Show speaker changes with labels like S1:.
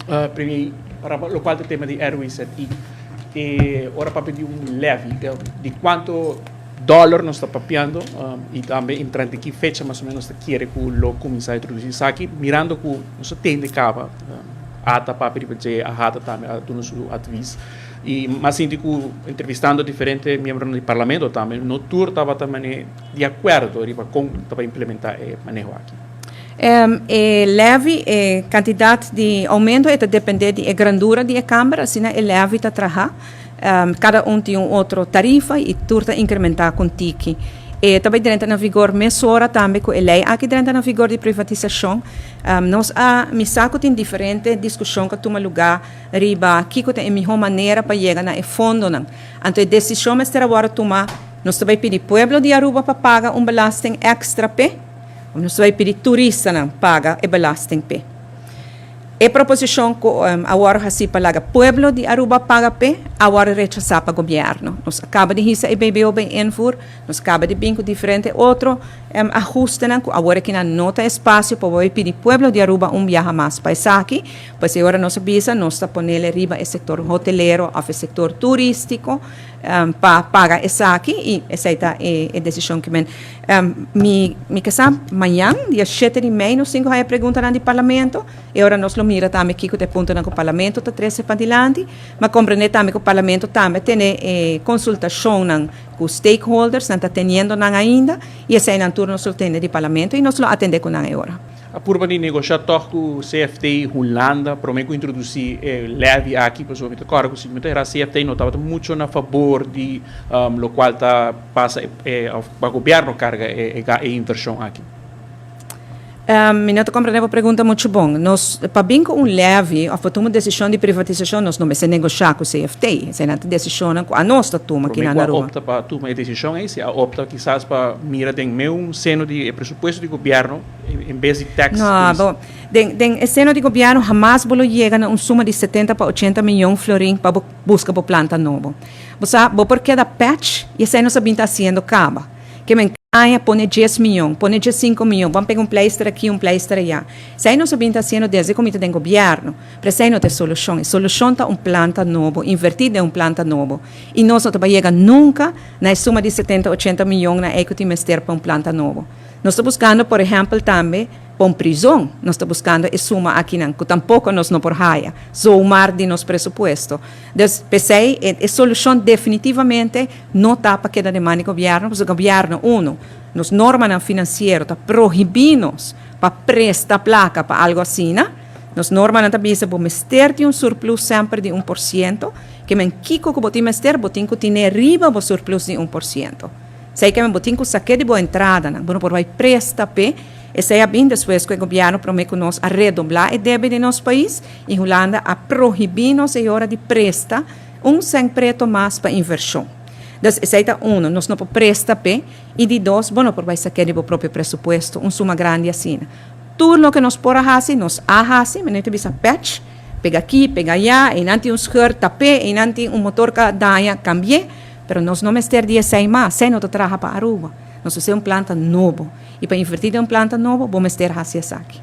S1: Premier, pa locual ta e tema di RWZI, e ora papia di un levy, di cuanto dollar nos ta papiando y tambe entrante ki fecha mas o menos nos ta kere cu lo cuminsa introduci esaki, mirando cu nos a tende caba ata papia riba dje, AHATA tambe a duna su advies y mas sinti cu entrevistando diferente miembronan di parlamento tambe no tur tabata mane di acuerdo riba con ta bay implementa e maneho aki.
S2: E levy, e kantidat di oumento e ta dependé di e grandura di e kamber, asina e levy ta traha. Kada un tin un otro tarifa i tur ta inkrementá ku un tiki. E ta bai drenta na vigor mesora tambe ku e lei aki drenta na vigor di privatisashon. Nos a misa ku tin diferente diskushon ku a tuma lugá riba kiko ta e mihó manera pa yega na e fondonan. Anto e desishon mester a wòrdu tumá, nos ta bai pidi pueblo di Aruba pa paga un belasting èkstra p'e? Òf nos ta bai pidi turistanan paga e belasting p'e? E proposishon ku a wòrdu hasí pa laga pueblo di Aruba paga p'e, a wòrdu rechasá pa gobièrnu. Nos a kaba di hisa e BBO bei invoer, nos kaba di bin ku diferente otro ahustenan ku awor aki nan no ta espasio pa bo pidi pueblo di Aruba un biaha mas pa esaki. Pues e ora nos a bisa nos ta ponele riba e sektor hotelero òf e sektor turístiko pa paga esaki i esei ta e desishon ku men. Mi mi ke sa mañan dia shete di mei nos tin ku haya preguntanan di parlamento. E ora nos lo mira tambe kiko ta e puntonan ku parlamento ta trese padilanti. Ma komprende tambe ku parlamento tambe tene e konsultashonnan ku stakeholders, nan ta teniendo nan ainda i eseinan tur nos lo tende di parlamento i nos lo atende ku nan e ora.
S1: A purba di negoshá tòg ku CFT Hulanda promé ku introdusí e levy aki, pasobra mi ta kòrda ku si mi ta hera CFT no tabata mucho na fabor di lokual ta pasa e òf pa gobièrnu karga e e invershon aki.
S2: Mi no ta komprendé bo pregunta muchu bon. Nos pa bin ku un levy òf pa tuma un desishon di privatisashon nos no mester negoshá ku CFT. Eseinan ta desishonnan ku anos ta tuma
S1: Promé
S2: kinan
S1: ku
S2: na
S1: a
S2: Aruba.
S1: opta pa tuma e desishon ei, si a opta kisas pa mira den meun seno di e presupuesto di gobièrnu en bes di tax.
S2: No, bo, den den e seno di gobièrnu hamas bo lo yega na un suma di 70 pa 80 miyon florin pa bo buska bo planta nobo. Bo sa, bo por keda patch i esei nos a bin ta hasiendo kaba. Ke men aña pone djes miyon, pone djes sinku miyon, ban pega un pleister aki, un pleister ayá. Esei nos a bin ta hasiendo desde ku mi ta den gobièrnu. Pero esei no ta e solushon. E solushon ta un planta nobo, invertí den un planta nobo. I nos no ta bai yega nunka na e suma di 70, 80 miyon na ei ku tin mester pa un planta nobo. Nos ta buskando, por ehèmpel, tambe pa un prizon. Nos ta buskando e suma akinan, ku tampoko nos no por haya, zomaar di nos presupuesto. Dus, p'esei e solushon definitivamente no ta pa keda den man di gobièrnu, pasobra gobièrnu, uno, nos normanan finansiero ta prohibí nos pa presta plaka pa algu asina. Nos normanan ta bisa bo mester tin un surplus semper di 1%, ke men kiko ku bo tin mester, bo tin ku tine riba bo surplus di 1%. Esei ke men bo tin ku sak'é di bo entradanan, bo no por bai presta p'e. Esei a bin despues ku e gobièrnu promé ku nos a redoblá e debe di nos pais i Hulanda a prohibí nos e ora di presta un sèn preto mas pa invershon. Dus esei ta uno, nos no por presta p'e, i di dos, bo no por bai sak'é di bo propio presupuesto un suma grandi asina. Tur loke nos por a hasi, nos a hasi, mi no ta bisa pèch, pega aki, pega ayá, einan tin un scheur, tap'é, einan tin un motor ku a daña, kambi'é, pero nos no mester di esei mas, esei no ta traha pa Aruba. Nos mester un planta nobo, i pa invertí den un planta nobo, bo mester hasi esaki.